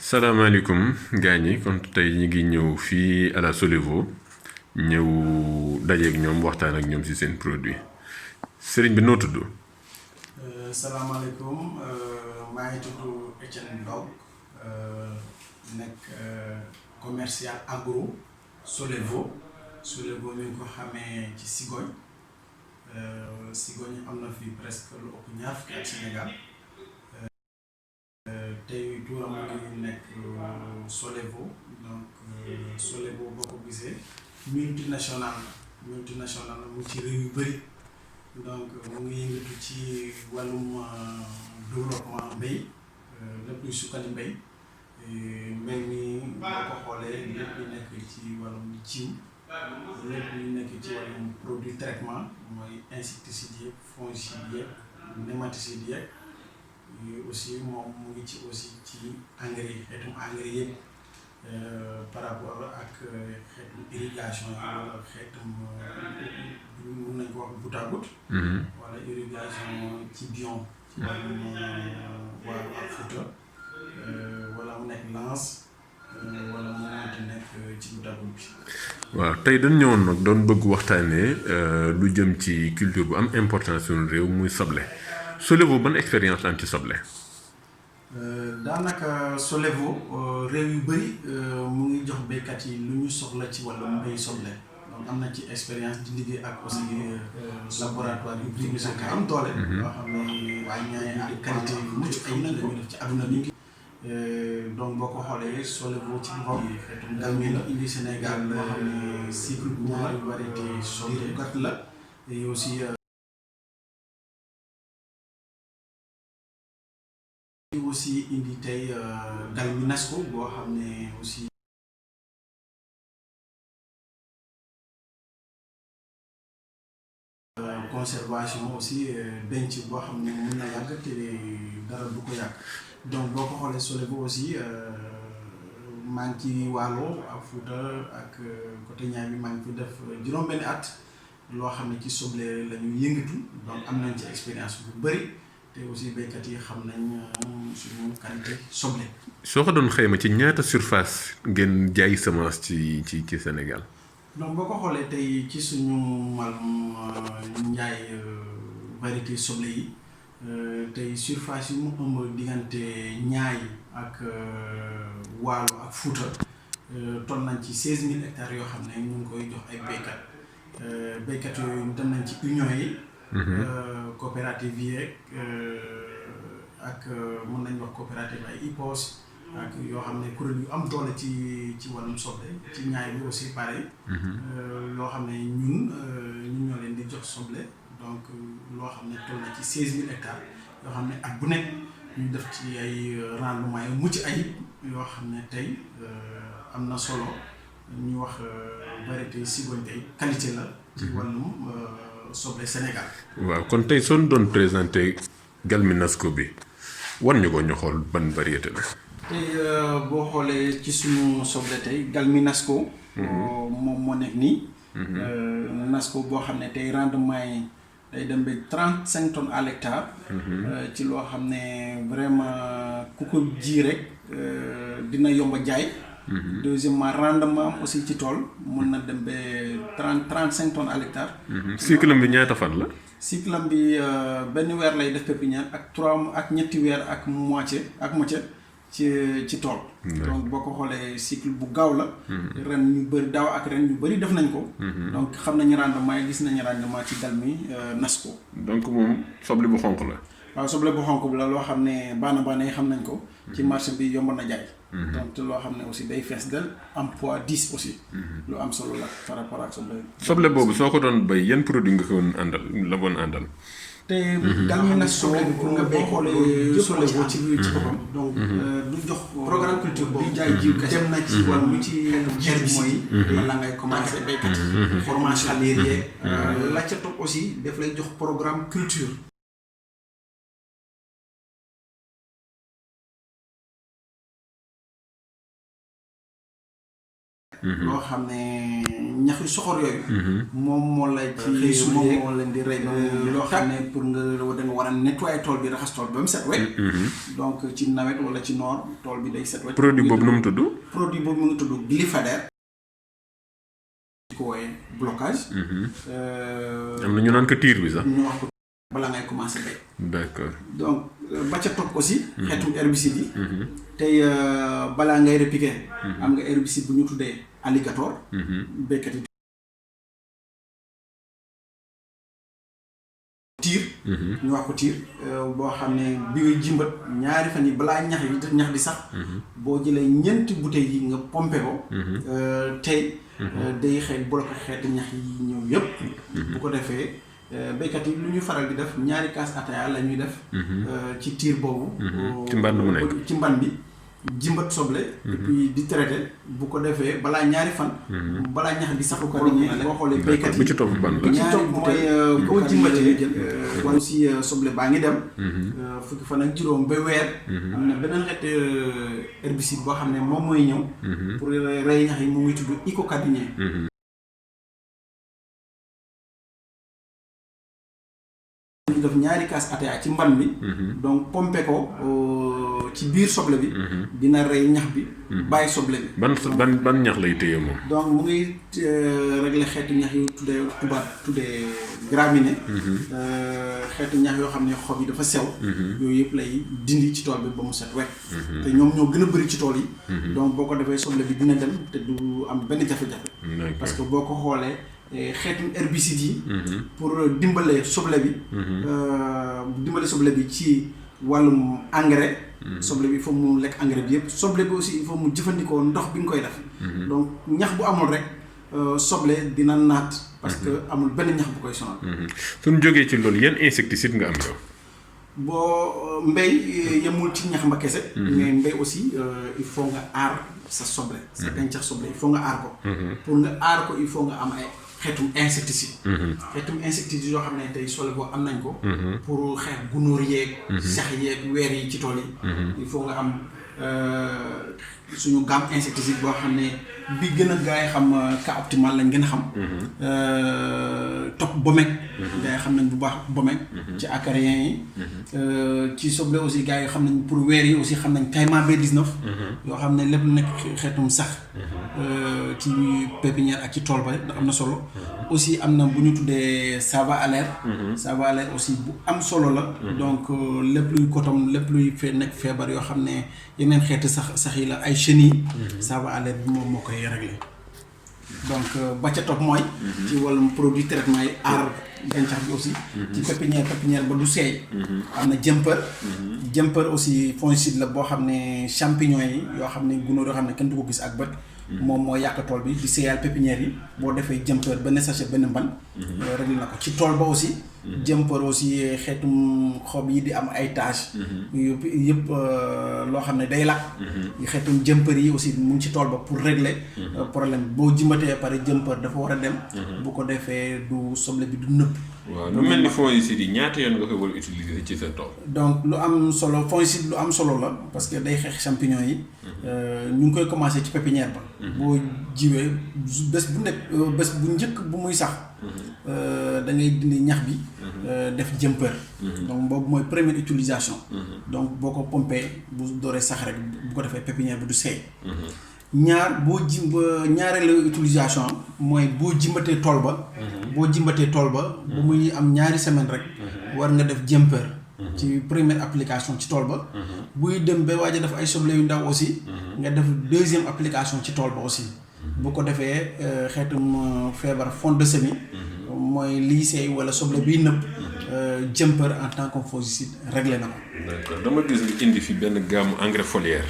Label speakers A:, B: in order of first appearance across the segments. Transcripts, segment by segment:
A: salaamaaleykum gaañ yi kon tey ñu ngi ñëw fii à la Solevo ñëw dajeeg ñoom waxtaan ak ñoom ci seen produit sëriñ bi noo tudd.
B: salaamaaleykum maa ngi tudd Etienne Ndao nekk commercial agro Solevo ñu ngi ko xamee ci Sigogne am na fi presque lu ëpp ñaar fukki at Sénégal tey turam ngi nekk Solevo donc Solevo boo ko gisee multinational mu ci réew yu bëri donc mu ngi yëngatu ci wàllum développement mbéy lépp luy sukkali mbéy mi boo ko xoolee lépp lu nekk ci wàllum jiw lépp lu nekk ci wàllum produit traitement mooy insecticide yeeg fongicide yeeg nématicide yeeg aussi moom mu ngi ci aussi ci engrais yi xeetum engrais yëpp par rapport ak xeetum irrigation yi wala xeetum mun nañ ko wax goutte à goutte wala irrigation ci bion ci wàllum waaru ak Fouta wala mu nekk lance wala mu mënti nekk ci goutte à goutte bi.
A: waaw tey dañ ñëwoon nag doon bëgg waxtaanee lu jëm ci culture bu am importance suñu réew muy soble Solevo ban expérience la am ci soble.
B: daanaka Solevo réew yu bëri mu ngi jox béykat yi lu ñu soxla ci wàllum mbéy soble donc am na ci expérience di liggéey ak aussi laboratoire yu bëri yu am doole. yoo xam ne waaye ñaay ak qualité yu mucc ay na dañuy def ci adduna bi. donc boo ko xoolee Solevo ci boppam xeetum dal mi la indi Sénégal boo xam ne cycle bu ñaari variété soble bu gàtt la et aussi indi tey Galminasco boo xam ne aussi conservation aussi denc boo xam ne mën na yàgg te dara du ko yàgg donc boo ko xoolee Solevo aussi maa ngi ci Waalo ak Fouta ak côté Niayes bi maa ngi fi def juróom-benni at loo xam ne ci soble la ñuy yëngatu donc am nañ ci expérience bu bëri te aussi béykat yi xam nañ suñu qualité soble.
A: soo ko doon xayma ci ñaata surface ngeen jaay semence ci Sénégal.
B: donc boo ko xoolee tey ci suñu wàllum njaay variété soble yi tey surface yi mu ëmb diggante Niayes ak Waalo ak Fouta toll nañ ci 16000 hectares yoo xam ne ñu ngi koy jox ay béykat yooyu dem nañ ci union yi. coopérative yi ak mën nañu wax coopérative ay IPOS ak yoo xam ne kuréel yu am doole ci wàllum soble ci Niayes bi aussi pareil. loo xam ne ñun ñoo leen di jox soble donc loo xam ne toll na ci 16000 hectares yoo xam ne at bu nekk ñu def ci ay rendement yu mucc ayib yoo xam ne tey am na solo ñu wax variété Sigogne tey qualité la. ci wàllum soble Sénégal.
A: waaw kon tey soo doon présenté Galminasco bi wan ñu ko ñu xool ban variété la.
B: tey boo xoolee ci suñu soble tey Galminasco. moom moo nekk nii. Nasco boo xam ne tey rendement yi day dem ba 35 tonnes à l'hectare. ci loo xam ne vraiment ku ko ji rek dina yomb a jaay. deuxièmement rendement aussi ci tool mën na dem ba 35 tonnes à l'hectare.
A: cycle bi ñaata fan la.
B: cycle bi benn weer lay def pépinière ak ñetti weer ak moitié ci tool. donc boo ko xoolee cycle bu gaaw la. ren ñu bëri daaw ak ren ñu bëri def nañ ko. donc xam nañu rendement yi gis nañu rendement ci Galminasco.
A: donc moom soble bu xonq la.
B: waaw soble bu xonq bi la loo xam ne baana yi xam nañ ko. ci marché bi yomb na jaay. donc loo xam ne aussi day fees del am poids 10 aussi. lu am solo la par rapport ak soble.
A: soble boobu soo ko doon béy yan produit nga ko woon àndal.
B: te Galminasco pour nga boo xoolee Solevo ci boppam. donc du jox programme culture boobu jaay jiw kese dem na ci wàllu ci herbicide yi. wala ngay commencé béykat yi. formation yeeg la ca topp aussi daf lay jox programme culture. loo xam ne ñax yu soxor yooyu. moom moo la ci moom moo leen di rey. loo xam ne pour nga da nga war a nettoyer tool bi raxas tool bi ba mu set wecc. donc ci nawet wala ci noor tool bi day set wecc.
A: produit boobu nu mu tudd.
B: produit boobu mu ngi tudd glyphadère. di ko wooyee blocage.
A: am na ñu naan ko tiir bi sax.
B: ñu wax ko balaa ngay commencer bay.
A: d'accord
B: donc ba ca topp aussi. xeetu herbicide yi. tey balaa ngay répliquer. am nga herbicide bu ñu tuddee alligator. béykat yi tiir. ñu wax ko tiir boo xam ne bi ngay jimbat ñaari fan yi balaa ñax di sax. boo jëlee ñeenti bouteilles yi nga pompé ko. tey day xeet bloqué xeeti ñax yi ñëw yëpp. bu ko defee béykat yi lu ñu faral di def ñaari kaas ataaya la ñuy def. ci tiir boobu.
A: ci mbànd mu nekk
B: ci mbànd bi. jimbat soble. et puis di traité bu ko defee balaa ñaari fan. balaa ñax di sax ko boo xoolee béykat yi
A: bu ci topp ban la.
B: ñaari mooy boo jimbatee wala aussi soble baa ngi dem. fukki fan ak juróom ba weer. am na beneen xeet herbicide boo xam ne moom mooy ñëw. pour rey ñax yi mu ngi tudd icocadien. ñu def ñaari kaas ataaya ci mban bi. donc pompé ko ci biir soble bi. dina rey ñax bi. bàyyi soble bi.
A: ban ñax lay téye moom.
B: donc mu ngi régler xeetu ñax yu tuddee graminé. xeetu ñax yoo xam ne xob yi dafa sew. yooyu yëpp lay dindi ci tool bi ba mu set wet. te ñoom ñoo gën a bëri ci tool yi. donc boo ko defee soble bi dina dem te du am benn jafe-jafe. parce que boo ko xoolee. xeetu herbicide yi. pour dimbale soble bi ci wàllum engrais. soble bi il faut mu lekk engrais bi yëpp soble bi aussi il faut mu jëfandikoo ndox bi nga koy def. donc ñax bu amul rek soble dina naat. parce que amul benn ñax bu koy sonal.
A: suñu jógee ci loolu yan insecticide nga am yow.
B: boo mbéy yemul ci ñax ma kese. mais mbéy aussi il faut nga aar sa soble. sa gàncax soble il faut nga aar ko. pour nga aar ko il faut nga am ay. xeetum insecticide. xeetum insecticide yoo xam ne tey soble boo am nañ ko. pour xeex gunóor yeeg. sax yeeg weer yi ci tool yi. il faut nga am suñu gamme insecticide boo xam ne bi gën a gaa yi xam cas optimal lañ gën a xam. topp Bomeg. gaa yi xam nañ bu baax Bomeg. ci acariens yi. ci soble aussi gaa yi xam nañ pour weer yi aussi xam nañ Kayma B19. yoo xam ne lépp nekk xeetum sax. ci pépinière ak ci tool ba am na solo. aussi am na bu ñu tuddee Sava Alert. Sava Alert aussi bu am solo la. donc lépp luy kotom lépp luy nekk feebar yoo xam ne yeneen xeeti sax yi la ay chenilles. Sava Alert bi moom moo koy réglé. donc ba ca topp mooy. ci wàllum produit traitement yi aar gàncax bi aussi. ci pépinière ba du seey. am na jëmpër aussi fongicide la boo xam ne champignon yi yoo xam ne gunóor yoo xam ne kenn du ko gis ak bët. moom moo yàq tool bi di seeyal pépinière yi boo defee jëmpër benn sachet benn mban. réglé na ko ci tool ba aussi. jëmpër aussi xeetum xob yi di am ay taches. yëpp loo xam ne day lakk. xeetum jëmpër yi aussi mu ngi ci tool ba pour régler. problème boo jimbatee pare jëmpër dafa war a dem. bu ko defee du soble bi du nëpp.
A: waaw lu mel ni fongicide yi ñaata yoon nga koy war a utiliser ci sa tool.
B: donc lu am solo fongicide lu am solo la parce que day xeex champignon yi. ñu ngi koy commencé ci pépinière ba. boo jiwee bés bu njëkk bu muy sax. da ngay dindi ñax bi. def jëmpër. donc boobu mooy première utilisation. donc boo ko pompé bu dooree sax rek bu ko defee pépinière bi du seey. ñaareelu utilisation mooy boo jimbatee tool ba. bu muy am ñaari semaine rek. war nga def jëmpër. ci première application ci tool ba. buy dem ba waaj a def ay soble yu ndaw aussi. nga def deuxième application ci tool ba aussi. bu ko defee xeetum feebar fond de semis. mooy lii seey wala soble biy nëb. jëmpër en tant que fongicide réglé na ko.
A: d'accord dama gis nga indi fi benn gamme engrais foliaire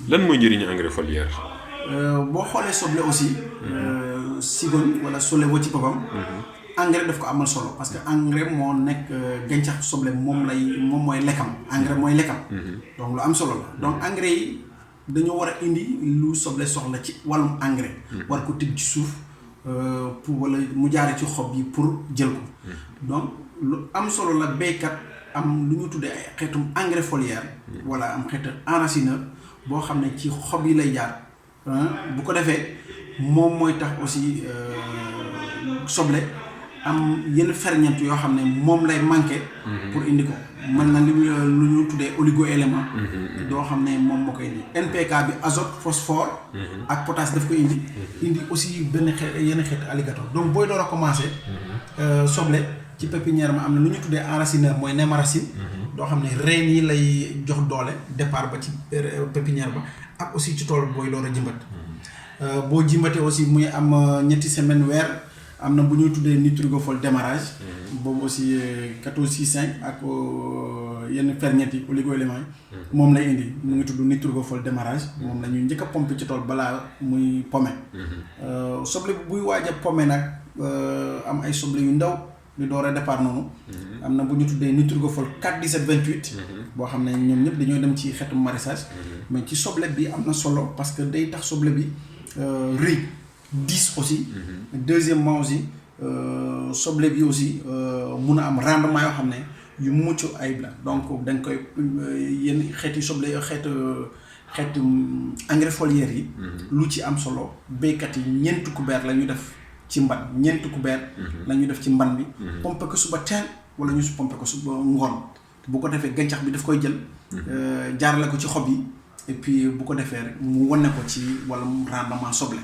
A: lan mooy njëriñu engrais foliaire.
B: boo xoolee soble aussi. cigogne wala solevo ci boppam. engrais daf ko amal solo parce que engrais moo nekk gàncax soble moom mooy lekkam engrais mooy lekkam. donc lu am solo la donc engrais yi dañoo war a indi lu soble soxla ci wàllum engrais. war ko tibb ci suuf pour wala mu jaare ci xob yi pour jël ko. donc lu am solo la béykat am lu ñu tuddee ay xeetum engrais foliaire. wala am xeetu enracineur boo xam ne ci xob yi lay jaar bu ko defee moom mooy tax aussi. soble am yenn ferñeent yoo xam ne moom lay manqué pour indi ko mën na lu ñu tuddee oligo-élément doo xam ne moom moo koy indi NPK bi azote phosphore ak potasse daf ko indi aussi benn yenn xeet alligator donc booy door a commencé soble ci pépinière ma am na lu ñu tuddee enracineur mooy némaracine doo xam ne reen yi lay jox doole départ ba ci pépinière ba ak aussi ci tool booy door a jëmbat boo jimbatee aussi muy am ñetti semaine weer am na bu ñuy tuddee nitrogofol démarrage boobu aussi 1465 ak yenn ferñeent yi oligo-éléments yi moom lay indi mu ngi tudd nitrogofol démarrage moom la ñuy njëkk a pomper ci tool balaa muy pommer soble buy waaj a pommer nag am ay soble yu ndaw di door a départ noonu am na bu ñu tuddee nitrogofol 41728 boo xam ne ñoom ñëpp dañoo dem ci xeetu maraîchage mais ci soble bi am na solo parce que day tax soble bi rëy 10 aussi deuxièmement aussi soble bi aussi mun a am rendement yoo xam ne yu mucc ayib la donc dañ koy yenn xeeti soble xeetu engrais foliaire yi lu ci am solo béykat yi ñeenti couvert la ñu def ci mban ñeenti couvert la ñu def ci mban bi pompe ko suba teel wala ñu pompe ko suba ngoon bu ko defee gàncax bi daf koy jël jaarale ko ci xob yi et puis bu ko defee rek mu wane ko ci wàllum rendement soble